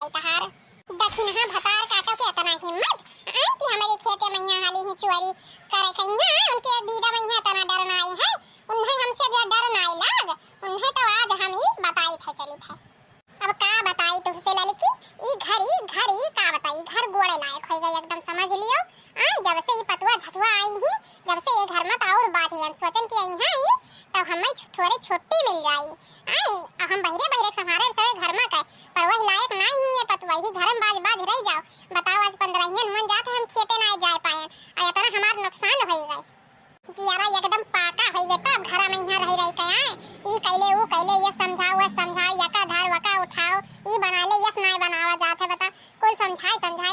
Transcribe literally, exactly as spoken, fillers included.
तहार दक्षिणहा भतार काटो के इतना हिम्मत, आए कि हमरे खेते मइहाँ हाली ही चोरी करे कइहाँ, उनके दीदा मइहाँ इतना डर ना आई है, उन्हें हमसे जो डर ना आई लाग, उन्हें तो आज हम ही बताई थे चली थे। अब का बताई तुमसे ललकी, ई घर, ई घर, ई का बताई, घर गोड़े लायक होइ गए एकदम, समझ लियो। आए जब से ई पतुआ झटुआ आई ही, जब से ये घर में तो और बाज हैं, सोचन कि आई हैं ई, तब हमें छु-, थोड़े छुट्टी मिल जाई। आए, आ हम बहिरे बहिरे संभारे सवे घर में के, पर वही लायक नाई ही ये पतुआ, ही घर में बाज बाज रह जाओ। बताओ, आज पंद्रहियन हुअन जात है, हम खेते ना जाए पाए, और इतना हमार नुकसान होइ गए। जियारा एकदम पाका होइ गए, तब घर में यहाँ रह रह के आए, ई कैले, ऊ कैले, ये समझाओ, वो समझाओ, यका धर, वका उठाओ, ई बना ले, यस नाय बनावा जात है, बता, कुल समझाए, समझाए